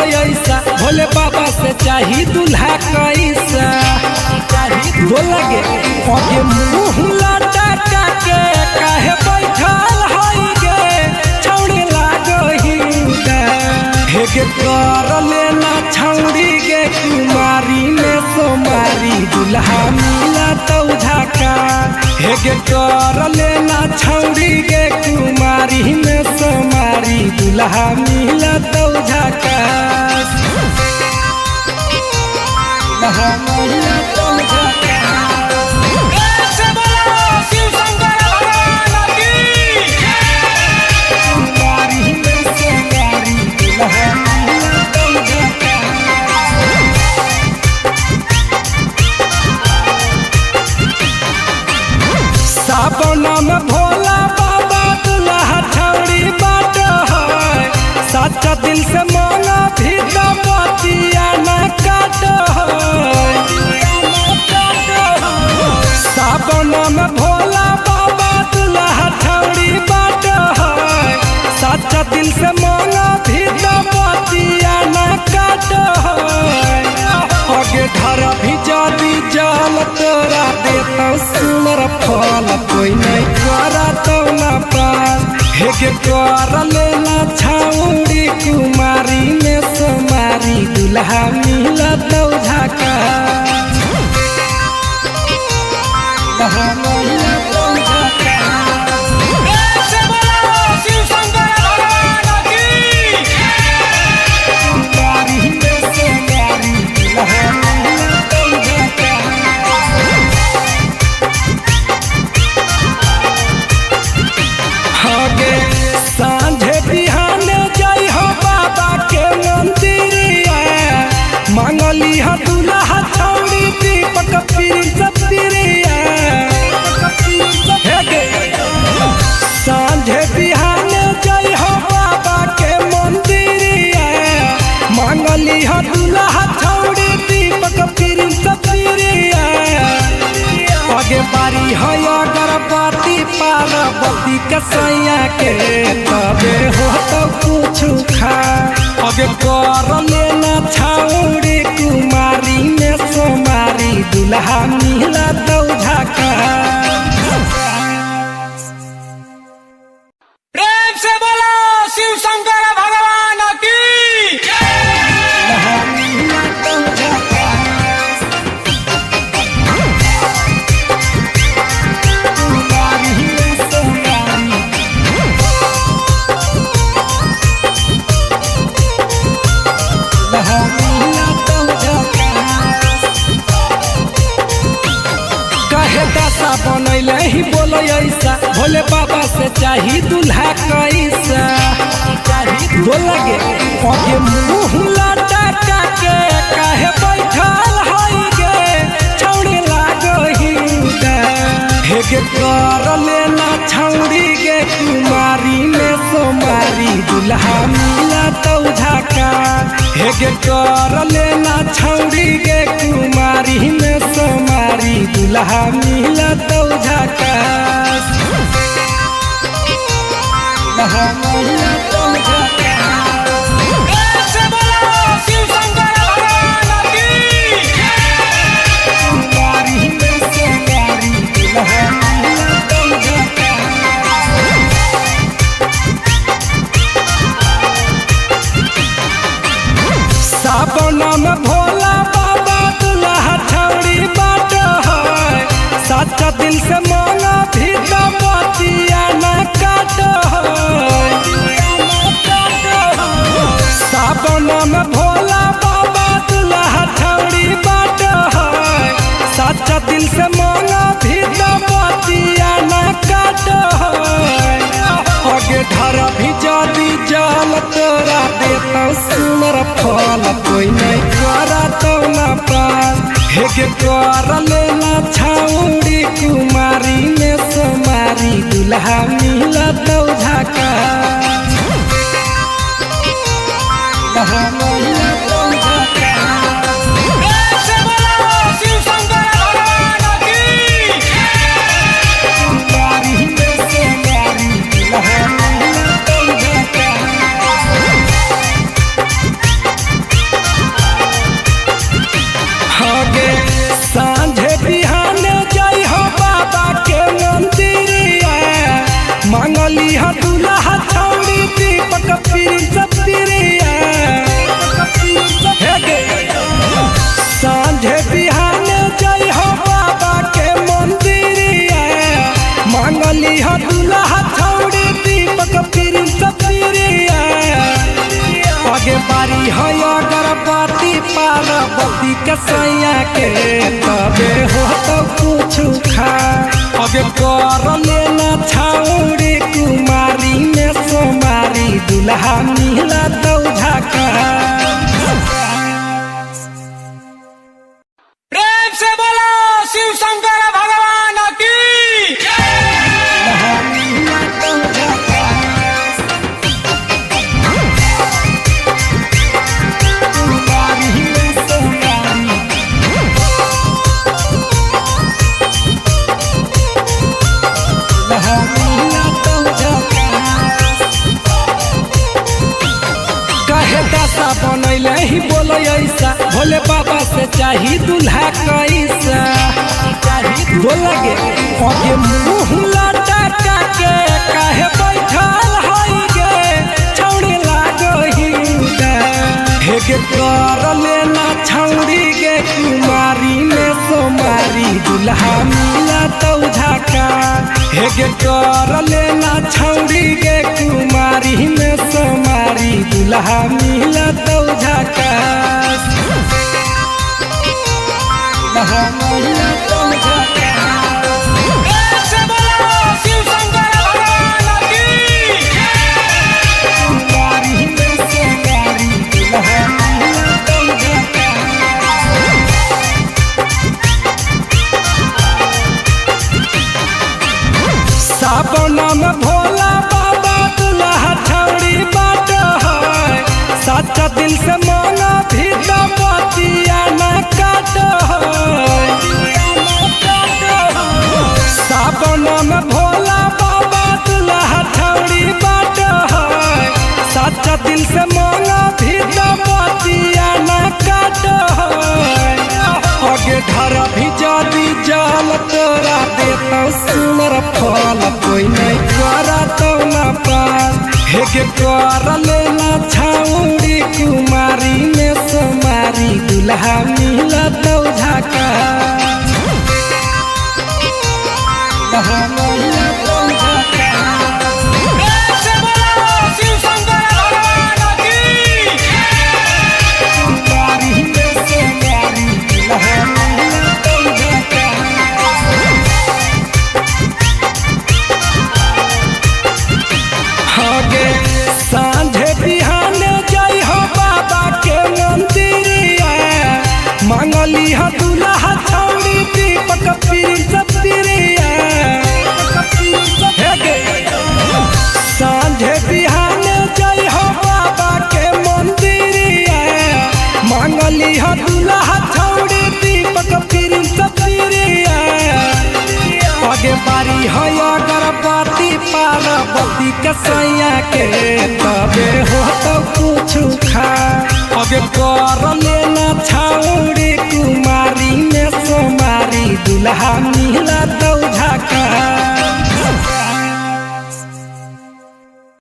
बोले ऐसा, भोले बाबा से चाही दुल्हा कैसा। बोला गे आगे मुँह लटका के काहे बैठल हई गे, छौड़ी लागही हे गे कर लेना छौड़ी गे कुमारी में सोमारी दुल्हा मिला तो झाका। हे गे कर लेना छौड़ी गे कुमारी में सोमारी दुल्हा मिला तो झाका। दुल्हा मिला तो झाका। प्रेम से बोलो शिव शंकर भगवान की। कुमारी में सोमारी दुल्हा मिला तो झाका। सावन में भोला बाबा दुल्हा छौड़ी बाट है, सच्चा दिल से मांगा भी तो बतिया न काट है। सावन में भोला बाबा दुल्हा छौड़ी बाट है, सच्चा दिल से मांगा भी तो बतिया न काट है। आगे ढर भी जादी जाल तोरा देता सुनर फल, कोई नहीं करा तो ना पास। हे गे कर लेना छौड़ी कुमारी में सोमारी दुल्हा मिला तो झाका। दुल्हा मिला तो झाका। प्रेम से बोलो शिव शंकर भगवान की। कुमारी में सोमारी दुल्हा मिला तो झाका। आगे साँझे बिहाने जाई हो बाबा के मंदिरिया, मांगली हा दुल्हा छौड़ी दीपक पीर पिरिया। हे गे साँझे बिहाने जाई हो बाबा के मंदिरिया, मांगली हा दुल्हा छौड़ी दीपक पीर पिरिया। आगे बारी है अगरबत्ती पार्वती के सैया के, तबे हो तो कुछ खा। आगे कर लेना छौड़ी कुमारी में सोमारी दुल्हा मिला तो झाका। प्रेम से बोलो शिव शंकर भगवान की। दुल्हा मिला तो झाका। कुमारी में सोमारी दुल्हा मिला तो झाका। काहे दशा बनैले ही बोले ऐसा, भोले बाबा से चाही दुल्हा कैसा। बोला गे आगे मुँह लटका के काहे बैठल हई गे, छौड़ी लागही हे गे कर लेना छौड़ी गे कुमारी में सोमारी दुल्हा मिला तो झाका। हे गे कर लेना छौड़ी गे कुमारी में सोमारी दुल्हा मिला तो झाका। दुल्हा मिला तो झाका। प्रेम से बोलो शिव शंकर भगवान की। कुमारी में सोमारी दुल्हा मिला तो झाका। सावन में भोला बाबा दुल्हा छौड़ी बाट है, सच्चा दिल से मांगा भी तो बतिया न काट है। सावन में भोला बाबा दुल्हा छौड़ी बाट है, सच्चा दिल से मांगा भी तो बतिया न काट है। आगे ढर भी जादी जाल तोरा देता सुनर फल, कोई नहीं करा तो ना पास। हे गे कर लेना छौड़ी कुमारी में सोमारी दुल्हा मिला तो झाका। दुल्हा मिला तो झाका। प्रेम से बोलो शिव शंकर भगवान की। कुमारी में सोमारी दुल्हा मिला तो झाका। मांगली ह दुल्हा छौड़ी दीपक प्रिंस प्रिया। आगे बारी है अगरबत्ती पार्वती के सैया के तबे हो तो कुछ खा। आगे कर लेना छौड़ी कुमारी में सोमारी दुल्हा मिला तो झाका। प्रेम से बोलो शिव शंकर भगवान की। दुल्हा मिला तो झाका। कुमारी में सोमारी दुल्हा मिला तो झाका। कहे दशा बनैले ही बोले ऐसा, भोले बाबा से चाही दुल्हा कैसा। बोला गे आगे मुँह लटका के काहे बैठल हई गे छौड़ी लागही हे गे कर लेना छौड़ी गे कुमारी में सोमारी दुल्हा मिला तो झाका। हे गे कर लेना छौड़ी गे कुमारी में सोमारी दुल्हा मिला तो झाका। दुल्हा मिला तो झाका। प्रेम से बोलो शिव शंकर भगवान की। कुमारी में सोमारी दुल्हा मिला तो झाका। सावन में भोला बाबा दुल्हा छौड़ी बाट है, सच्चा दिल से मांगा भी तो बतिया न काट है। सावन में भोला बाबा दुल्हा छौड़ी बाट है, सच्चा दिल से मांगा भी तो बतिया न काट है। आगे धर भी जादी जाल तोरा देता सुनर फल, कोई नहीं करा तो ना पास। हे के कर लेना छौड़ी कुमारी में सोमारी दुल्हा मिला तो झाका। दुल्हा मिला तो झाका। प्रेम से बोलो शिव शंकर भगवान की। कुमारी में सोमारी दुल्हा मिला तो झाका। हगे साँझे बिहाने जाइ हो बाबा के मंदिरिया, मांगली ह दुल्हा छौड़ी दीपक प्रिंस प्रिया। हे गे साँझे बिहाने जाइ हो बाबा के मंदिरिया, मांगली ह दुल्हा छौड़ी दीपक प्रिंस प्रिया। आगे बारी है अगरबत्ती पार्वती के सैया के तबे हो तो कुछ खा। आगे कर लेना छौड़ी कुमारी में सोमारी दुल्हा मिला